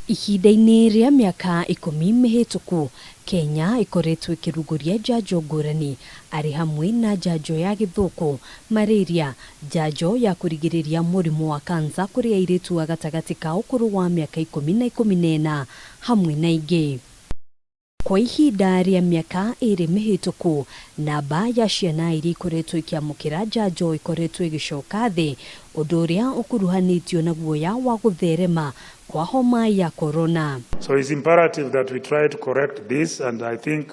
Ihinda-inĩ rĩa mĩaka 10 mĩhĩtũku, Kenya ĩkoretwo ĩkĩrugũria njanjo ngũrani arĩ hamwe na njanjo ya gĩthũkũ, malaria, njanjo ya kũrigĩrĩria mũrimũ wa kansa kũrĩ airĩtu a gatagatĩ ka ũkũrũ wa mĩaka 10 na 14 hamwe na ingĩ. Kwa ihinda rĩa mĩaka 2 mĩhĩtũku, namba ya ciana iria ikoretwo ikĩamũkĩra njanjo ĩkoretwo ĩgĩcoka thĩ, ũndũ ũrĩa ũkuruhanĩtio na guoya wa gũtherema kwa homa ya korona. So it's imperative that we try to correct this, and I think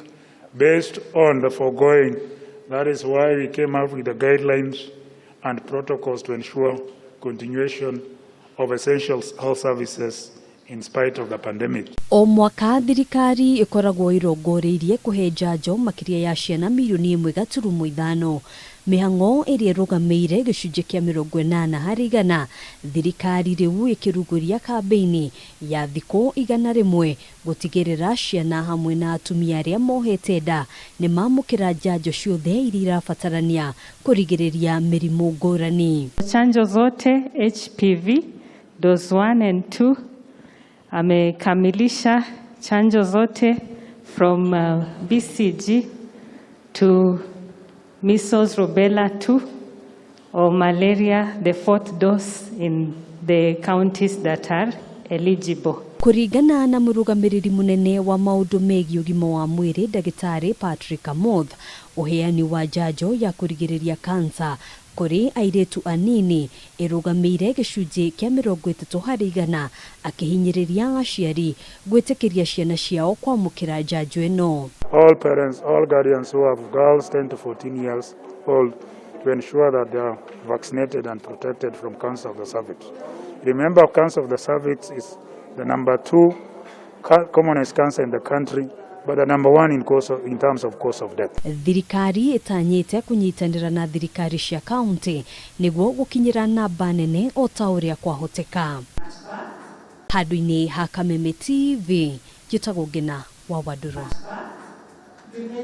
based on the foregoing, that is why we came up with the guidelines and protocols to ensure continuation of essential health services in spite of the pandemic. O mwaka thirikari ĩkoragwo ĩrongoreirie kũhe njanjo makĩria ya ciana mirioni 1.5, mĩhang'o ĩrĩa ĩrũgamĩire gĩcunjĩ kĩa 80%. Thirikari rĩu ĩkĩrugũria kambĩini ya thikũ 100 gũtigĩrĩra ciana hamwe na atumia arĩa mohete nda nĩ mamũkĩra njanjo ciothe iria irabatarania kũrigĩrĩria mĩrimũ ngũrani. Chanjo zote HPV dose 1 and 2, amekamilisha chanjo zote from BCG to measles, rubella 2 or malaria, the fourth dose in the counties that are eligible. Kũringana na mũrũgamĩrĩri mũnene wa maũndũ megiĩ ũgima wa mwĩrĩ, Ndagĩtarĩ Patrick Amoth, ũheani wa njanjo ya kũrigĩrĩria kansa kũrĩ airĩtu anini ĩrũgamĩire gĩcunjĩ kĩa 30%, akĩhinyĩrĩria aciari gwĩtĩkĩria ciana ciao kwamũkĩra njanjo ĩno. All parents, all guardians who have girls 10 to 14 years old to ensure that they are vaccinated and protected from cancer of the cervix. Remember, cancer of the cervix is the number two commonest cancer in the country, but the number one in terms of cause of death. Thirikari ĩtanyĩte kũnyitanĩra na thirikari cia kaunti nĩguo gũkinyĩra namba nene o ta ũrĩa kwahoteka. Handũ-inĩ ha Kameme TV, njĩtagwo Ngina wa Wandũrũ.